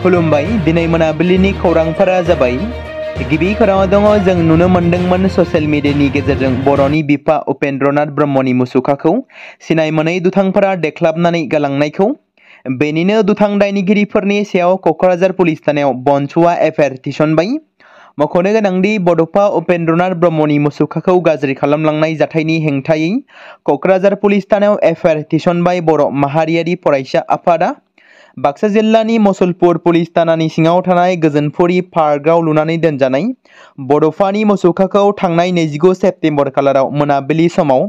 खुलुमबाय दिनै मोनाबिलिनि खौरांफोरा जाबाय गिबि खौराङाव दङ जों नुनो मोनदोंमोन ससियेल मिडियानि गेजेरजों बर'नि बिफा उपेन्द्रनाथ ब्रह्मनि मुसुखाखौ सिनाय मोनै दुथांफोरा देख्लाबनानै गालांनायखौ बेनिनो दुथां दायनिगिरिफोरनि सायाव क'क्राझार पुलिस थानायाव बनसुआ एफआइआर थिसनबाय। मख'नो गोनांदि बड'फा उपेन्द्रनाथ ब्रह्मनि मुसुखाखौ गाज्रि खालामलांनाय जाथायनि हेंथायै क'क्राझार पुलिस थानायाव एफआइआर थिसनबाय बर' माहारियारि फरायसा आफादा। बाक्सा जिल्लानि मसलपुर पुलिस थानानि सिङाव थानाय गोजोनपुरी पार्कआव लुनानै दोनजानाय बड'फानि मुसुखाखौ थांनाय 29 सेप्तेम्बर खालाराव मोनाबिलि समाव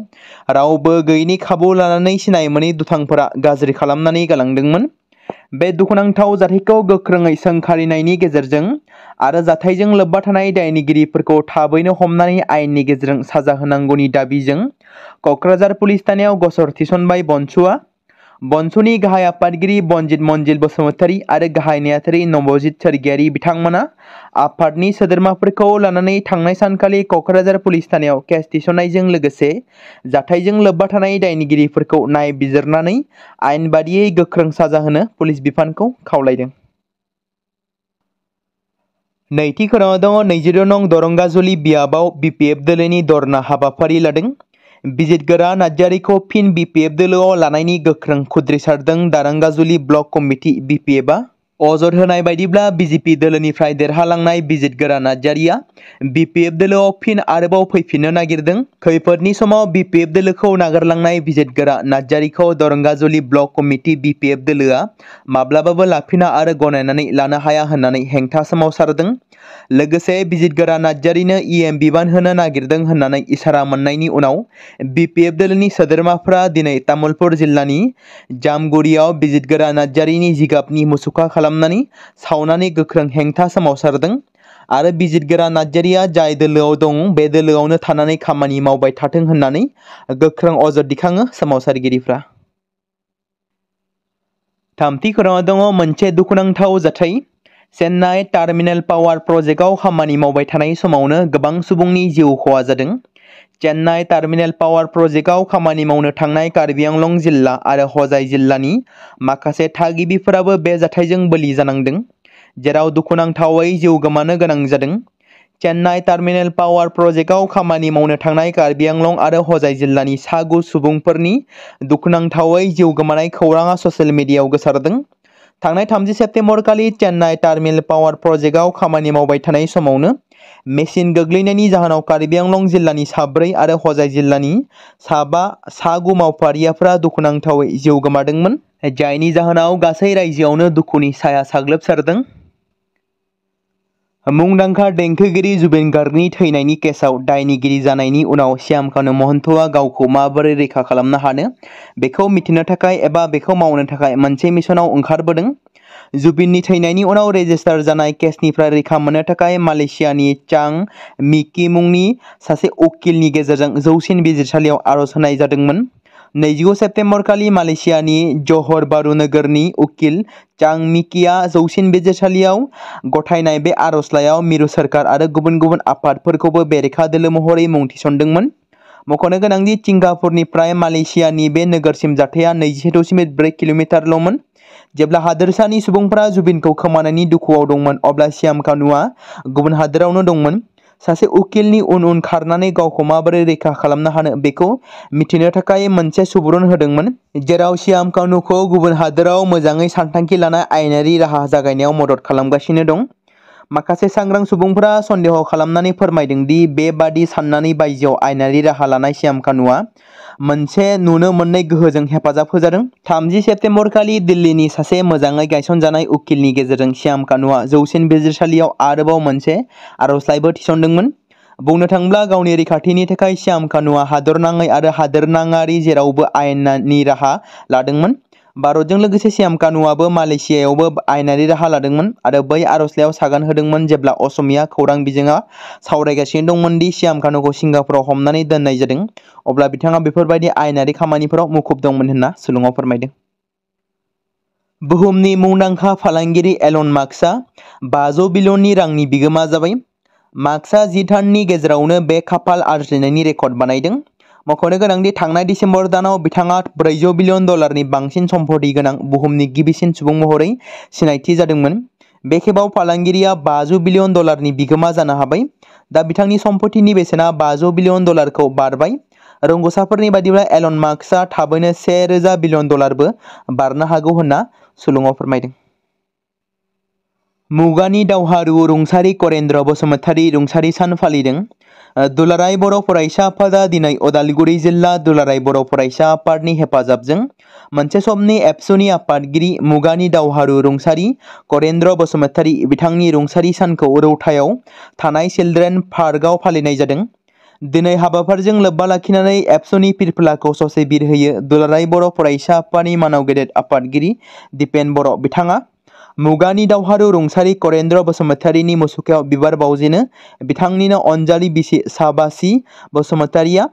रावबो गैयैनि खाबु लानानै सिनाय मोनै दुथांफोरा गाज्रि खालामनानै गालांदोंमोन। बे दुखुनांथाव जाथायखौ गोख्रोङै सोंखारिनायनि गेजेरजों आरो जाथायजों लोब्बा थानाय दायनिगिरिफोरखौ थाबैनो हमनानै आयेननि गेजेरजों साजा होनांगौनि दाबिजों क'क्राझार पुलिस थानायाव गसर थिसनबाय बनसुआ। बनसुनि गाहाय आफादगिरि बनजित मनजिल बसुमतारी आरो गाहाय नेहाथारि नबजित सोरगियारि बिथांमोना आफादनि सोद्रोमाफोरखौ लानानै थांनाय सानखालि क'क्राझार पुलिस थानायाव केस थिसननायजों लोगोसे जाथायजों लोब्बा थानाय दायनिगिरिफोरखौ नायबिजिरनानै आयेन बादियै गोख्रों साजा होनो पुलिस बिफानखौ खावलायदों। नैथि खौराङाव दङ 22 नं दरंगाजुलि बियाबाव बिपिएफ दोलोनि धरना हाबाफारि लादों। बिजितगोरा नार्जारिखौ फिन बिपिएफ दोलोआव लानायनि गोख्रों खुद्रिसारदों दारांगाजुलि ब्लक कमिटि बिपिएफआ। अजद होनाय बायदिब्ला बिजेपि दोलोनिफ्राय देरहालांनाय बिजितगोरा नार्जारिया बिपिएफ दोलोआव फिन आरोबाव फैफिननो नागिरदों। खैफोदनि समाव बिपिएफ दोलोखौ नागारलांनाय Bijitgwra नार्जारिखौ Darangajuli block committee BPF दोलोआ माब्लाबाबो लाफिना आरो गनायनानै लानो हाया होननानै हेंथा सोमावसारदों। लोगोसे बिजितगोरा नार्जारिनो इएम बिबान होनो नागिरदों होननानै इसारा मोननायनि उनाव बिपिएफ दोलोनि सोद्रोमाफोरा दिनै तामुलपुर जिल्लानि जामगुरियाव बिजितगोरा नार्जारिनि जिगाबनि मुसुखा खालामनानै सावनानै गोख्रों हेंथा सोमावसारदों आरो बिजितगोरा नार्जारिया जाय दोलोआव दं बे दोलोआवनो थानानै खामानि मावबाय थाथों होननानै गोख्रों अजद दिखाङो सोमावसारगिरिफ्रा। थामथि खौराङाव दङ मोनसे दुखुनांथाव जाथाय। चेन्नाइ टार्मिनेल पावार प्रजेक्टआव खामानि मावबाय थानाय समावनो गोबां सुबुंनि जिउ खहा जादों। चेन्नाइ टार्मिनेल पावार प्रजेक्टआव खामानि मावनो थांनाय कार्बि आंलं जिल्ला आरो हजाइ जिल्लानि माखासे थागिबिफोराबो बे जाथायजों बलि जानांदों, जेराव दुखुनांथावै जिउ गोमानो गोनां जादों। चेन्नाइ टार्मिनेल पावार प्रजेक्टआव खामानि मावनो थांनाय कार्बि आंलं आरो हजाइ जिल्लानि सा9 सुबुंफोरनि दुखुनांथावै जिउ गोमानाय खौराङा ससियेल मिडियायाव गोसारदों। थांनाय 30 सेप्तेम्बर खालि चेन्नाइ टार्मिनेल पावार प्रजेक्टआव खामानि मावबाय थानाय समावनो मेसिन गोग्लैनायनि जाहोनाव कार्बि आंलं जिल्लानि सा4 आरो हजाइ जिल्लानि सा5 मावफारियाफोरा दुखुनांथावै जिउ गोमादोंमोन, जायनि जाहोनाव गासै रायजोआवनो दुखुनि साया साग्लोबसारदों। मुंदांखा देंखोगिरि जुबिन गार्गनि थैनायनि केसआव दायनिगिरि जानायनि उनाव श्याम कानु महन्तआ गावखौ माबोरै रैखा खालामनो हानो बेखौ मिथिनो थाखाय एबा बेखौ मावनो थाखाय मोनसे मिशनाव ओंखारबोदों। जुबिननि थैनायनि उनाव रेजिस्टार जानाय केसनिफ्राय रैखा मोननो थाखाय मालयेशियानि चां मिकी मुंनि सासे उकिलनि गेजेरजों जौसिन बिजिरसालियाव आर'ज होनाय जादोंमोन। 29 सेप्तेम्बर खालि मालयेशियानि ज'हर बारु नोगोरनि उकिल चां मिकीआ जौसिन बिजिरसालियाव गथायनाय बे आर'जलाइयाव मिरु सोरखार आरो गुबुन गुबुन आफादफोरखौबो बेरेखा दोलो महरै मुं थिसनदोंमोन। मख'नो गोनांदि सिंगापुरनिफ्राय मालयेशियानि बे नोगोरसिम जाथाया 27.4 किल'मिटारल'मोन। जेब्ला हादोरसानि सुबुंफोरा जुबिनखौ खोमानायनि दुखुआव दंमोन अब्ला श्याम कानुआ गुबुन हादोरावनो दंमोन। सासे उकिलनि उन उन खारनानै गावखौ माबोरै रैखा खालामनो हानो बेखौ मिथिनो थाखाय मोनसे सुबुरुन होदोंमोन, जेराव श्याम कानुखौ गुबुन हादोराव मोजाङै सानथांखि लानाय आयेनारि राहा जागायनायाव मदद खालामगासिनो दं। माखासे सांग्रां सुबुंफोरा सन्देह खालामनानै फोरमायदों दि बेबादि साननानै बायजोआव आयेनारि राहा लानाय श्याम कानुआ मोनसे नुनो मोननै गोहोजों हेफाजाब होजादों। 30 सेप्तेम्बर खालि दिल्लीनि सासे मोजाङै गायसनजानाय उकिलनि गेजेरजों श्याम कानुआ जौसिन बिजिरसालियाव आरोबाव मोनसे आर'जलाइबो थिसनदोंमोन। बुंनो थाङोब्ला गावनि रैखाथिनि थाखाय श्याम कानुआ हादरनाङै आरो हादोरनाङारि जेरावबो आयेननि राहा लादोंमोन। भारतजों लोगोसे श्याम कानुआबो मालयेशियायावबो आयेनारि राहा लादोंमोन आरो बै आर'जलाइयाव सागान होदोंमोन जेब्ला असमिया खौरां बिजोङा सावरायगासिनो दंमोन दि श्याम कानुखौ सिंगापुराव हमनानै दोननाय जादों, अब्ला बिथाङा बेफोरबायदि आयेनारि खामानिफोराव मुखुब दंमोन होनना सुलुङाव फोरमायदों। बुहुमनि मुंदांखा फालांगिरि एलन मास्कआ 500 बिलियननि रांनि बिगोमा जाबाय। मास्कआ 10 दाननि गेजेरावनो बे खाफाल आरजिनायनि रेकर्ड बानायदों। मख'नो गोनांदि थांनाय दिसेम्बर दानाव बिथाङा 400 बिलियन डलारनि बांसिन सम्पति गोनां बुहुमनि गिबिसिन सुबुं महरै सिनायथि जादोंमोन। बे खेबाव फालांगिरिया 500 बिलियन डलारनि बिगोमा जानो हाबाय। दा बिथांनि सम्पतिनि बेसेना 500 बिलियन डलारखौ बारबाय। रोंग'साफोरनि बादिब्ला एलन मास्कआ थाबैनो 1000 बिलियन डलारबो बारनो हागौ होनना सुलुङाव फोरमायदों। मुगानि दावहारु रुंसारि करेन्द्र बसुमतारी रुंसारि सान फालिदों। दुलाराय बर' फरायसा आफादा दिनै उदालगुरि जिल्ला दुलाराय बर' फरायसा आफादनि हेफाजाबजों मोनसे समनि एबसुनि आफादगिरि मुगानि दावहारु रुंसारि करेन्द्र बसुमतारी बिथांनि रुंसारि सानखौ रौतायाव थानाय चिल्ड्रेन पार्कआव फालिनाय जादों। दिनै हाबाफारिजों लोब्बा लाखिनानै एबसुनि फिरफिलाखौ ससे बिरहोयो दुलाराय बर' फरायसा आफादनि मानाव गेदेर आफादगिरि दिपेन बर' बिथाङा मुगानि दावहारु रुंसारि करेन्द्र बसुमतारीनि मुसुखायाव बिबार बावजेनो। बिथांनिनो अनजालि बिसि साबासि बसुमतारीया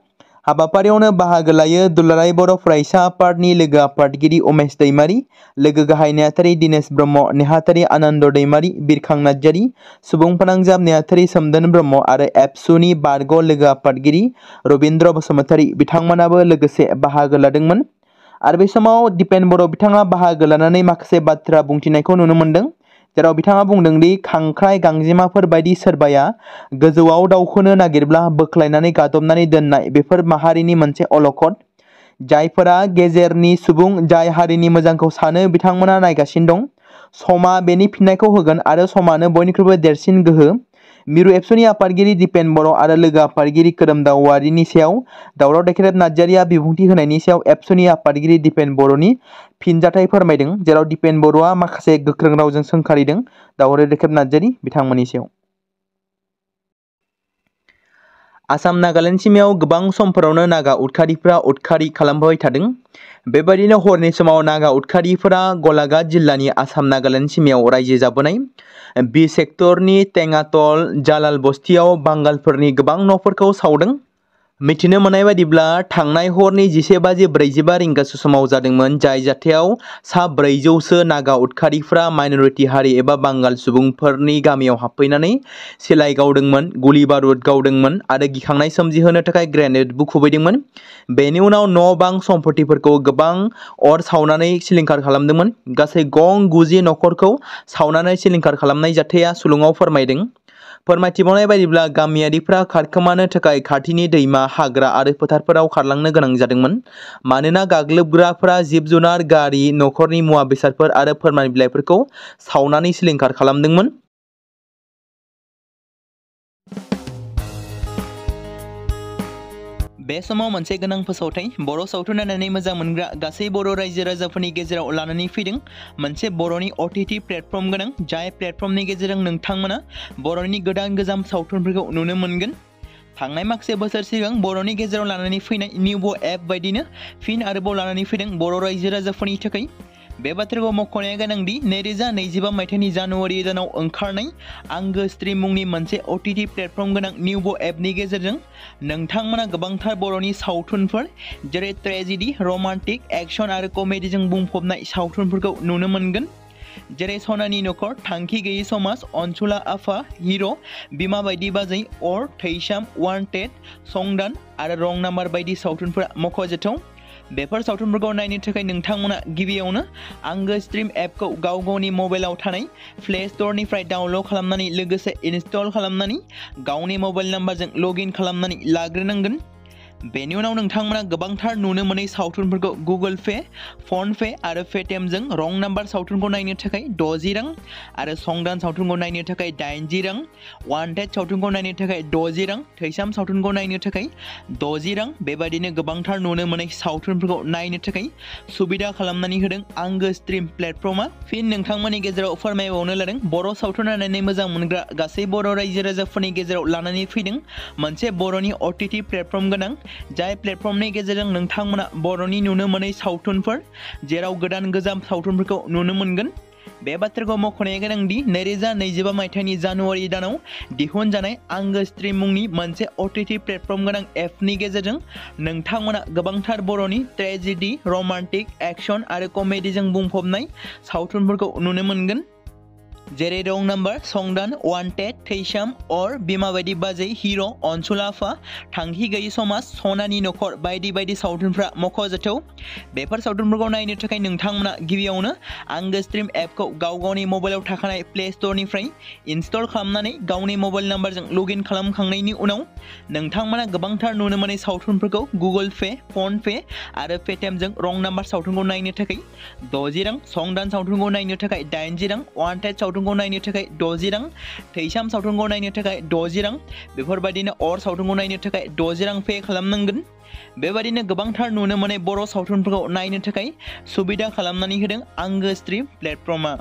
हाबाफारियावनो बाहागो लायो। दुलाराय बर' फरायसा आफादनि लोगो आफादगिरि उमेश दैमारि, लोगो गाहाय नेहाथारि दिनेश ब्रह्म, नेहाथारि आनन्द दैमारि, बिरखां नार्जारि, सुबुं फोनांजाब नेहाथारि सोमदोन ब्रह्म आरो एबसुनि बारग' लोगो आफादगिरि रबिन्द्र बसुमतारी बिथांमोनाबो लोगोसे बाहागो लादोंमोन। आरो बे समाव दिपेन बर' बिथाङा बाहागो लानानै माखासे बाथ्रा बुंथिनायखौ नुनो मोन्दों। जेराव बिथाङा बुंदों दि खांख्राइ गांजेमाफोर बायदि सोरबाया गोजौआव दावखोनो नागिरब्ला बोख्लायनानै गादबनानै दोननाय बेफोर माहारिनि मोनसे अलखद। जायफोरा गेजेरनि सुबुं, जाय हारिनि मोजांखौ सानो बिथांमोना नायगासिनो दं। समा बेनि फिननायखौ होगोन आरो समानो बयनिख्रुइबो देरसिन गोहो। मिरु एबसुनि आफादगिरि दिपेन बर' आरो लोगो आफादगिरि खोरोमदाव औवारिनि सायाव दावराव देख्रेब नार्जारिया बिबुंथि होनायनि सायाव एबसुनि आफादगिरि दिपेन बर'नि फिनजाथाय फोरमायदों। जेराव दिपेन बर'आ माखासे गोख्रों रावजों सोंखारिदों दावराव देख्रेब नार्जारि बिथांमोननि सायाव। आसाम नागालेन्ड सिमायाव गोबां समफोरावनो नागा उदखारिफ्रा उदखारि खालामबाय थादों। बेबायदिनो हरनि समाव नागा उदखारिफोरा गलाघाट जिल्लानि आसाम नागालेन्ड सिमायाव रायजो जाबोनाय बी सेक्टरनि टेंगातल जालाल बस्तियाव बांगालफोरनि गोबां न'फोरखौ सावदों। मिथिनो मोननाय बायदिब्ला थांनाय हरनि 11:45 रिंगासो समाव जादोंमोन। जाय जाथायाव सा 400सो नागा उदखारिफ्रा माइनरिटि हारि एबा बांगाल सुबुंफोरनि गामियाव हाबफैनानै सिलाइ गावदोंमोन, गुलि बारुद गावदोंमोन आरो गिखांनाय सोमजिहोनो थाखाय ग्रेनेडबो खुबैदोंमोन। बेनि उनाव न' बां सम्पतिफोरखौ गोबां अर सावनानै सिलिंखार खालामदोंमोन। गासै गं 90 न'खरखौ सावनानै सिलिंखार खालामनाय जाथाया सुलुङाव फोरमायदों। फोरमायथिबावनाय बायदिब्ला गामियारिफ्रा खारखोमानो थाखाय खाथिनि दैमा, हाग्रा आरो फोथारफोराव खारलांनो गोनां जादोंमोन। मानोना गाग्लोबग्राफोरा जिब-जुनार, गारि, न'खरनि मुवा बेसादफोर आरो फोरमान बिलाइफोरखौ सावनानै सिलिंखार खालामदोंमोन। बे समाव मोनसे गोनां फोसावथाय बर' सावथुन नायनानै मोजां मोनग्रा गासै बर' रायजो राजाफोरनि गेजेराव लानानै फैदों मोनसे बर'नि OTT प्लेटफर्म गोनां। जाय प्लेटफर्मनि गेजेरजों नोंथांमोना बर'नि गोदान गोजाम सावथुनफोरखौ नुनो मोनगोन। थांनाय माखासे बोसोर सिगां बर'नि गेजेराव लानानै फैनाय निउबो एप बायदिनो फिन आरोबाव लानानै फैदों बर' रायजो राजाफोरनि थाखाय। बे बाथ्राखौ मख'नाया गोनांदि 2025 मायथाइनि जानुवारि दानाव ओंखारनाय आंगो स्ट्रिम मुंनि मोनसे OTT प्लेटफर्म गोनां निउबो एपनि गेजेरजों नोंथांमोना गोबांथार बर'नि सावथुनफोर जेरै ट्रेजेडि, रमान्टिक, एक्शन आरो कमेडिजों बुंफबनाय सावथुनफोरखौ नुनो मोनगोन। जेरै सनानि नखर, थांखि गैयै समाज, अनसुला आफा, हिर', बिमा बायदि बाजै, अर, थैसाम, वान्टेड, संदान आरो रं नाम्बार बायदि सावथुनफोरा मख'जाथाव। बेफोर सावथुनफोरखौ नायनो थाखाय नोंथांमोना गिबियावनो आंगो स्ट्रिम एपखौ गाव गावनि मबाइलाव थानाय प्ले स्ट'रनिफ्राय डाउनल'ड खालामनानै लोगोसे इनस्टल खालामनानै गावनि मबाइल नाम्बारजों लग इन खालामनानै लाग्रोनांगोन। बेनि उनाव नोंथांमोना गोबांथार नुनो मोनै सावथुनफोरखौ गुगोल पे, फन पे आरो पेटिएमजों रं नाम्बार सावथुनखौ नायनो थाखाय 60 रां आरो संदान सावथुनखौ नायनो थाखाय 80 रां, वान्टेड सावथुनखौ नायनो थाखाय 60 रां, थैसाम सावथुनखौ नायनो थाखाय 60 रां बेबायदिनो गोबांथार नुनो मोनै सावथुनफोरखौ नायनो थाखाय सुबिदा खालामनानै होदों आंगो स्ट्रिम प्लेटफर्मा। फिन नोंथांमोननि गेजेराव फोरमायबावनो लादों बर' सावथुन नायनानै मोजां मोनग्रा गासै बर' रायजो राजाफोरनि गेजेराव लानानै फैदों मोनसे बर'नि OTT प्लेटफर्म गोनां। जाय प्लेटफर्मनि गेजेरजों नोंथांमोना बर'नि नुनो मोनै सावथुनफोर जेराव गोदान गोजाम सावथुनफोरखौ नुनो मोनगोन। बे बाथ्राखौ मख'नाया गोनांदि 2025 मायथाइनि जानुवारि दानाव दिहुनजानाय आंगो स्ट्रिम मुंनि मोनसे OTT प्लेटफर्म गोनां एपनि गेजेरजों नोंथांमोना गोबांथार बर'नि ट्रेजेडि, रमान्टिक, एक्शन आरो कमेडिजों बुंफबनाय सावथुनफोरखौ नुनो मोनगोन। जेरै रं नाम्बार, संदान, वान्टेड, थैसाम, अर, बिमा बायदि बाजै, हिर', अनसुलाफा, थांखि गैयि समाज, सनानि नखर बायदि बायदि सावथुनफ्रा मख'जाथाव। बेफोर सावथुनफोरखौ नायनो थाखाय नोंथांमोना गिबियावनो आंगो स्ट्रिम एपखौ गावनि मबाइलाव थाखानाय प्ले स्ट'रनिफ्राय इनस्टल खालामनानै गावनि मबाइल नाम्बारजों लगइन खालामखांनायनि उनाव नोंथांमोना गोबांथार नुनो मोनै सावथुनफोरखौ गुगोल पे, फन पे आरो पेटिएमजों रं नाम्बार सावथुनखौ नायनो थाखाय 60 रां, संदान सावथुनखौ नायनो थाखाय 80 रां, वान्टेड सावथुनखौ नायनो थाखाय 60 रां, थैसाम सावथुनखौ नायनो थाखाय 60 रां, बेफोरबायदिनो अर सावथुनखौ नायनो थाखाय 60 रां पे खालामनांगोन। बेबायदिनो गोबांथार नुनो मोनै बर' सावथुनफोरखौ नायनो थाखाय सुबिदा खालामनानै होदों आंगो स्ट्रिम प्लेटफर्मआ।